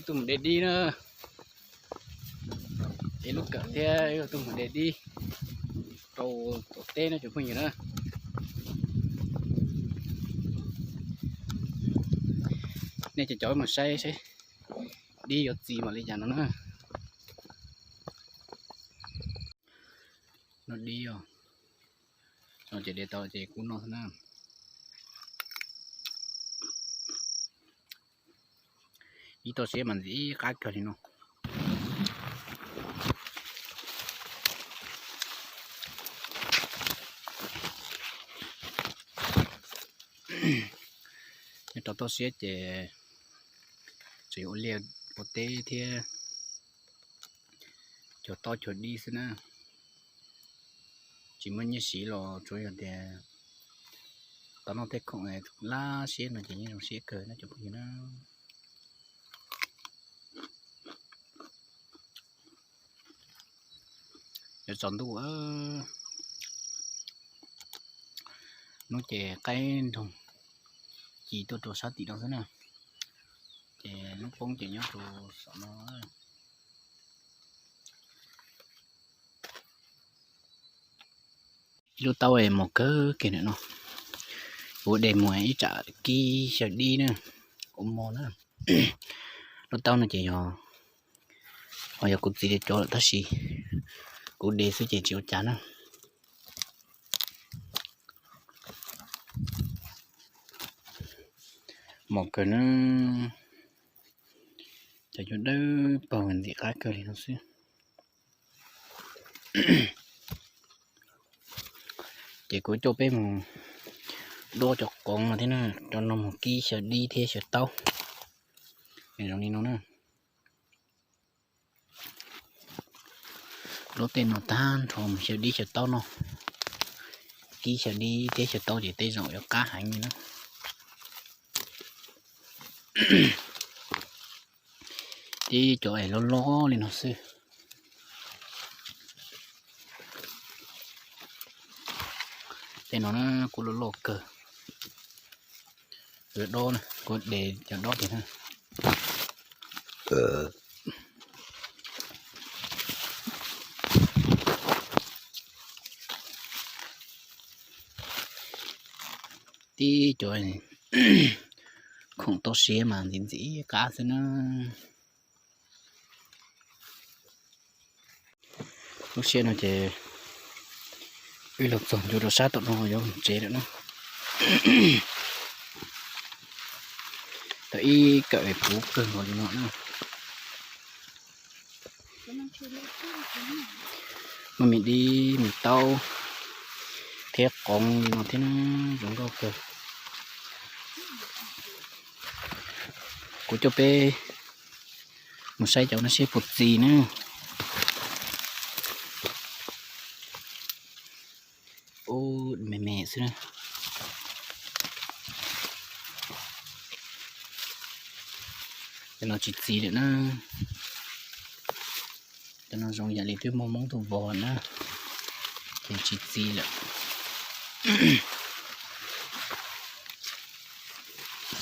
Tuaj mus de dib na, ib lub kawm thiab ib lub tuaj mus de dib rau tom teb no cov phooj ywg na. Nej cov cov mus saib saib dib yuav txi mam li cas no na. No dib os, no ces de tau ces kuv noj xwb na. Dib toj siab mas ntxim qab kawg li no. Nyob rau toj siab ces tseem yuav ua liaj ua teb thiab cuag taub cuag dib xwb na. Tsis muaj nyiaj siv los tsuav yog tias tau noj tej khoom laj siab no ces yeej zoo siab kawg no cov phooj ywg na. Yuav tsaus ntuj, hnub ces qaib nroog ci tuaj rau sab tim no xwb na, ces hnub poob ces nyob rau saum no. Ib lub taub mos kawg kiag ntawm no, kuv de mus ib tsam kib xyaw dib na, ua mov na. Lub taub no ces yog, ho yog kuv txiv de cov lawm tab sis kuv de xwb ces tsis ua cas na. Mos kawg na, cov cuab dawb paug ntxim qab kawg li no xwb. Ces kuv coj peb mus dob cov qoov no thiab na, cov no mus kib xyaw dib thiab xyaw taub. Zoo li no na. Dob tej no tag nrho mus xyaw dib xyaw taub no. Kib xyaw dib thiab xyaw taub ces tej zaum yuav qab heev li na. Tib cov es loj loj li no xwb. Tej no na kuj loj loj kawg. Kuv dob, kuv de cov dob tiag na. Tib cov khoom toj siab mas ntxim ntxim qab xwb na. Lub sij hawm no ces wb los txog ntua rau sab tom no yuav mus tsev lawm na. Tau ib kawm puv kawg nkaus li no na. Muaj me dib me taub thiab qoov li no thiab na, zoo nkauj kawg. Kuv coj peb mus saib cov no seb puas txi na. Ub, me me xwb na. Cov no tsis txi lawm na. Cov no zoo yam li twb muaj hmoov tus vos na, ces tsis txi lawm.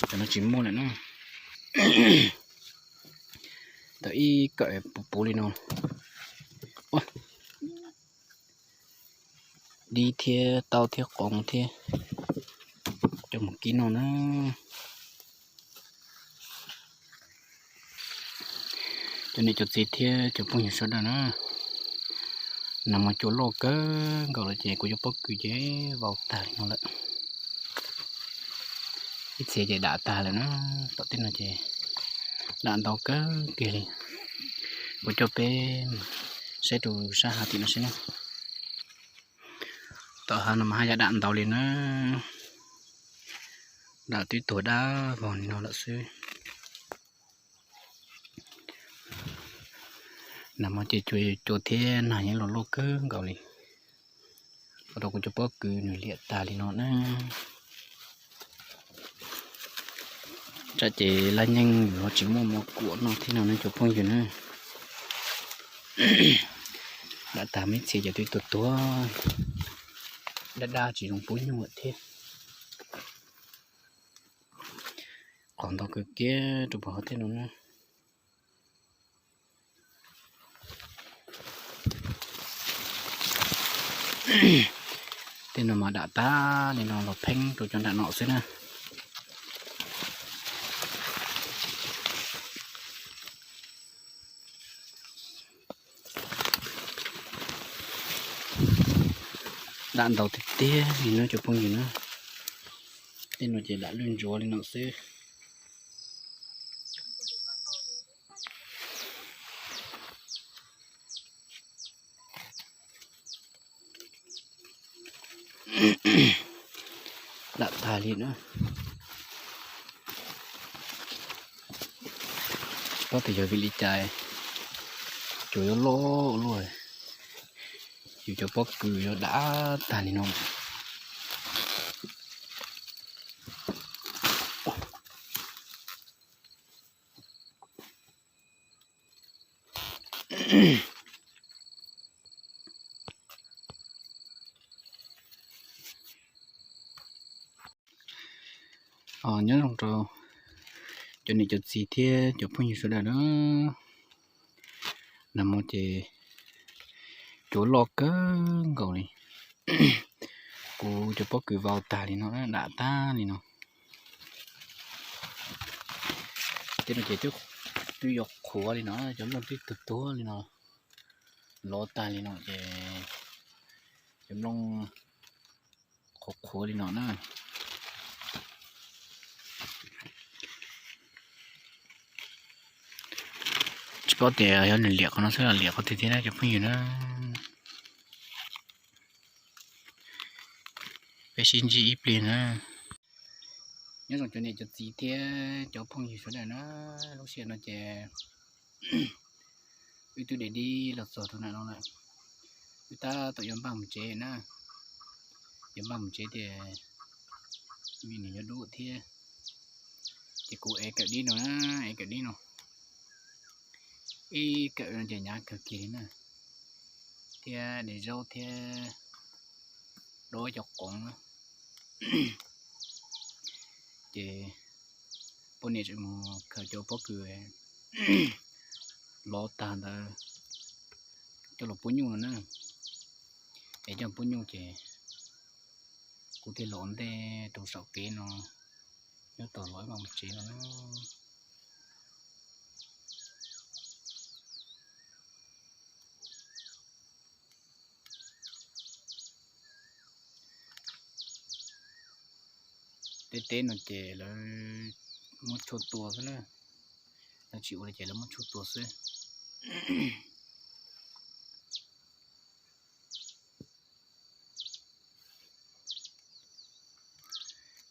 Cov no tsis muaj lawm na. Tau ib kawm puv puv li no. Dib thiab taub thiab qoov thiab, coj mus kib noj na. Cov niam cov txiv thiab cov phooj ywg sawv daws na, nag hmo cua loj kawg nkaus lawm ces kuv cov pob kws ces vau tag li no lawm. Ib txhia ces dam tag lawm na, tom tej no ces dam ntau kawg kiag li. Kuv coj peb saib rau sab hav tim no seb na. Tom hav no mas haj yam dam ntau li na, dam twb tuag dab vog li no lawm xwb. Nag hmo ces cua thiab nag yeej los loj kawg nkaus li, ua rau kuv cov pob kws nws liam tag li no na. Tsam ces laj nyeej yuav tsis muaj mov kuam noj thiab no ne cov phooj ywg na. Dam tag, ib txhia ces twb tuag tuag, dab dab tsis zoo pub nyuj lawm thiab. Qos ntau kawg kiag rau pem hauv tej no na. No mas dam tag li no los pheeb rau cov nram no xwb na. Dam ntau tiag tiag li no cov phooj ywg na. Tej no ces dam lwj ntsuav li no xwb. Dam tag li na. Paub tias yog vim li cas cua yuav loj luaj, yus cov pob kws yuav dam tag li no. Nyob zoo rau cov niam cov txiv thiab cov phooj ywg sawv daws na. Nag hmo ces cua loj kawg nkaus li. Kuv cov pob kws vau tag li no, dam tag li no. Tej no ces twb yuav qhuav li no, cov nplooj twb tuag tuag li no, lov tag li no ces cov nplooj qhuav qhuav li no na. Tsis paub tias yog nws liam qhov no xwb los liam qhov twg thiab na cov phooj ywg na. Peb sib ntsib ib pliag na. Nyob zoo cov niam cov txiv thiab cov phooj ywg sawv daws na, lub sij hawm no ces wb twb de dib los txog rau nram no lawm. Wb tab tom yuav npaj mus tsev na. Yuav npaj mus tsev tias vim nws yuav dub thiab. Ces kuv ev kawm dib no na, ev kawm dib no. Ib kawm no ces hnyav kawg kiag li na, thiab de zaub thiab dob cov qoov na. Ces poj niam tseem mus khaws cov pob kws lov tag ntawd coj los pub nyuj no na. Es coj pub nyuj ces kuv thiaj los ua ntej rau saum kev no, nyob tos los wb mam mus tsev no na. Teb teb no ces lawv muab tshuaj tua xwb na, lawv tsis ua li ces lawv muab tshuaj tua xwb.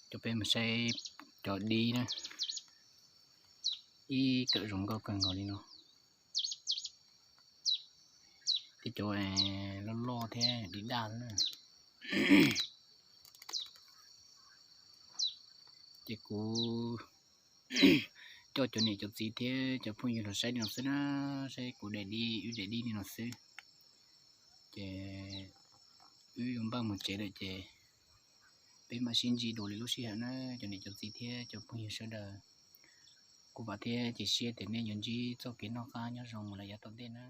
Cov peb mus saib cov dib na, ib kawm zoo nkauj kawg nkaus li no. Tej cov loj loj thiab dib daj na. Ces kuv coj cov niam cov txiv thiab cov phooj ywg los saib li no xwb na, saib kuv daim dib, wb daim dib li no xwb. Ces wb yuav npaj mus tsev lawm ces peb mam sib ntsib dua li lub sij hawm na cov niam cov txiv thiab cov phooj ywg sawv daws. Kuv vam thiab cia siab tias nej yuav ntsib txoj kev noj qab nyob zoo mus lawm yav tom ntej na.